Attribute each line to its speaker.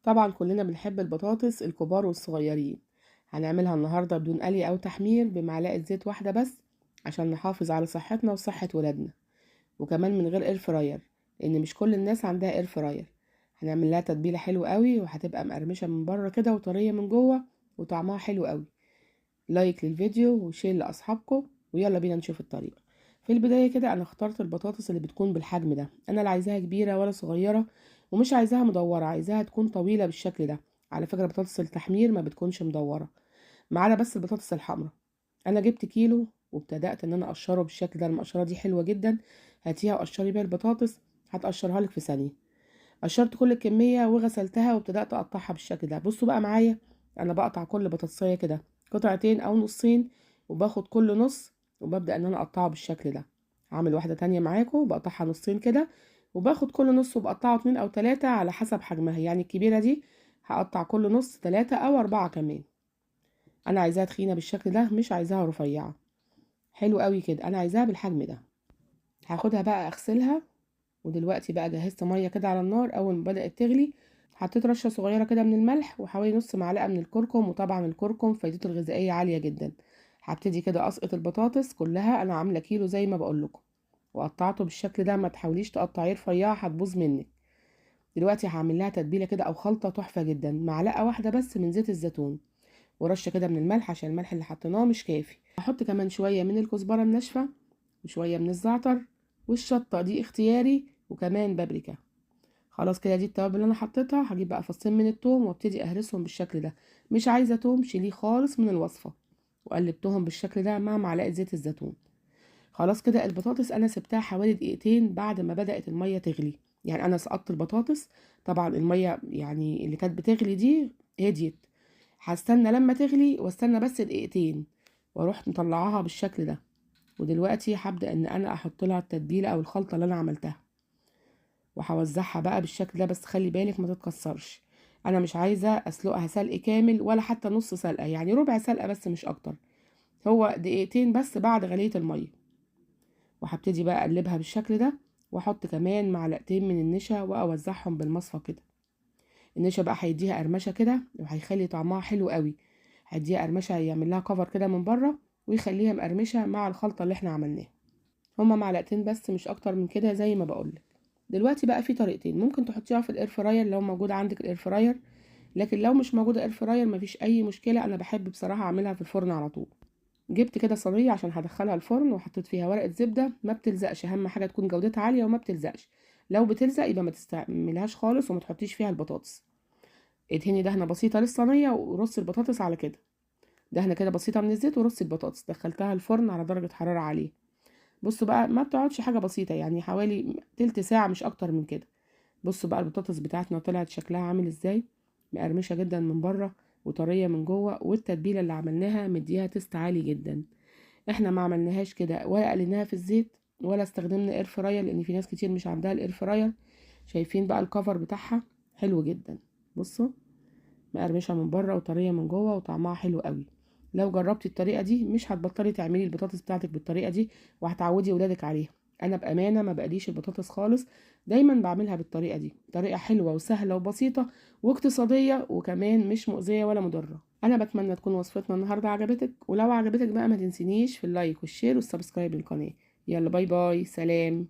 Speaker 1: طبعا كلنا بنحب البطاطس، الكبار والصغيرين. هنعملها النهاردة بدون قلي أو تحمير، بمعلقة زيت واحدة بس، عشان نحافظ على صحتنا وصحة ولادنا، وكمان من غير air fryer، لأن مش كل الناس عندها air fryer. هنعمل لها تتبيلة حلوة قوي، وهتبقى مقرمشة من بره كده وطرية من جوه، وطعمها حلو قوي. like للفيديو و share لأصحابكم، ويلا بينا نشوف الطريقة. في البداية كده أنا اخترت البطاطس اللي بتكون بالحجم ده، أنا لا عايزاها كبيرة ولا صغيرة، ومش عايزاها مدورة، عايزاها تكون طويلة بالشكل ده. على فكرة بطاطس التحمير ما بتكونش مدورة، ما عدا بس البطاطس الحمراء. أنا جبت كيلو وابتدأت إن أنا أقشره بالشكل ده. المقشرة دي حلوة جدا، هاتيها وقشري بيها البطاطس، هتقشرها لك في ثانية. قشرت كل الكمية وغسلتها وابتدأت أقطعها بالشكل ده. بصوا بقى معايا، أنا بقطع كل بطاطسية كده قطعتين أو نصين، وباخد كل نص وببدأ إن أنا أقطعه بالشكل ده. هعمل واحدة تانية معاكم، بقطعها نصين كده، وباخد كل نص وبقطعه 2 أو 3 على حسب حجمها. يعني الكبيرة دي هقطع كل نص 3 أو 4 كمان. أنا عايزاها تخينة بالشكل ده، مش عايزاها رفيعة. حلو قوي كده، أنا عايزاها بالحجم ده. هاخدها بقى أغسلها. ودلوقتي بقى جهزت مية كده على النار. أول ما بدأت تغلي حطيت رشة صغيرة كده من الملح وحوالي نص معلقة من الكركم، وطبعا الكركم فايدته الغذائية عالية جدا. هبتدي كده أسقط البطاطس كلها، أنا عاملة كيلو زي ما بقول لكم، وقطعته بالشكل ده. ما تحاوليش تقطعيه رفيعة، هتبوظ منك. دلوقتي هعمل لها تتبيلة كده أو خلطة تحفة جدا. معلقة واحدة بس من زيت الزيتون، ورشة كده من الملح عشان الملح اللي حطيناه مش كافي. هحط كمان شوية من الكزبرة الناشفة وشوية من الزعتر، والشطة دي اختياري، وكمان بابريكا. خلاص كده دي التوابل اللي انا حطيتها. هجيب بقى فصين من التوم وابتدي اهرسهم بالشكل ده. مش عايزة توم، شيليه خالص من الوصفة. وقلبتهم بالشكل ده مع معلقة زيت الزيتون. خلاص كده البطاطس انا سبتها حوالي دقيقتين بعد ما بدأت المية تغلي. يعني انا سقطت البطاطس، طبعا المية اللي كانت بتغلي دي هديت. هستنى لما تغلي واستنى بس دقيقتين واروح مطلعاها بالشكل ده. ودلوقتي هبدأ ان انا احط لها التتبيلة او الخلطة اللي انا عملتها، وهوزعها بقى بالشكل ده. بس خلي بالك ما تتكسرش، انا مش عايزة اسلقها سلق كامل ولا حتى نص سلقة، يعني ربع سلقة بس مش اكتر. هو دقيقتين بس بعد غلية المية. وهبتدي بقى اقلبها بالشكل ده، واحط كمان معلقتين من النشا واوزعهم بالمصفى كده. النشا بقى هيديها قرمشة كده، وهيخلي طعمها حلو قوي. هيديها قرمشة، هيعمل لها كفر كده من بره، ويخليها مقرمشة مع الخلطة اللي احنا عملناها. هما معلقتين بس مش اكتر من كده زي ما بقولك. دلوقتي بقى في طريقتين، ممكن تحطيها في ال air fryer لو موجود عندك ال air fryer، لكن لو مش موجوده air fryer مفيش اي مشكله. انا بحب بصراحه اعملها في الفرن على طول. جبت كده صينيه عشان هدخلها الفرن، وحطيت فيها ورقه زبده ما بتلزقش، اهم حاجه تكون جودتها عاليه وما بتلزقش. لو بتلزق يبقى ما تستعملهاش خالص وما تحطيش فيها البطاطس. ادهني دهنه بسيطه للصينيه ورصي البطاطس على كده، دهنه كده بسيطه من الزيت ورصي البطاطس. دخلتها الفرن على درجه حراره عاليه. بصوا بقى ما بتقعدش حاجه بسيطه، يعني حوالي تلت ساعه مش اكتر من كده. بصوا بقى البطاطس بتاعتنا طلعت شكلها عامل ازاي، مقرمشه جدا من بره وطريه من جوه، والتتبيله اللي عملناها مديها taste عالي جدا. احنا ما عملناهاش كده ولا قليناها في الزيت ولا استخدمنا air fryer، لان في ناس كتير مش عندها ال air fryer. شايفين بقى ال cover بتاعها حلو جدا، بصوا مقرمشه من بره وطريه من جوه وطعمها حلو قوي. لو جربتي الطريقه دي مش هتبطلي تعملي البطاطس بتاعتك بالطريقه دي، وهتعودي ولادك عليها. انا بامانه ما بقليش البطاطس خالص، دايما بعملها بالطريقه دي. طريقه حلوه وسهله وبسيطه واقتصاديه، وكمان مش مؤذيه ولا مضره. انا بتمنى تكون وصفتنا النهارده عجبتك، ولو عجبتك بقى ما تنسينيش في ال like وال share وال subscribe للقناه. يلا bye bye، سلام.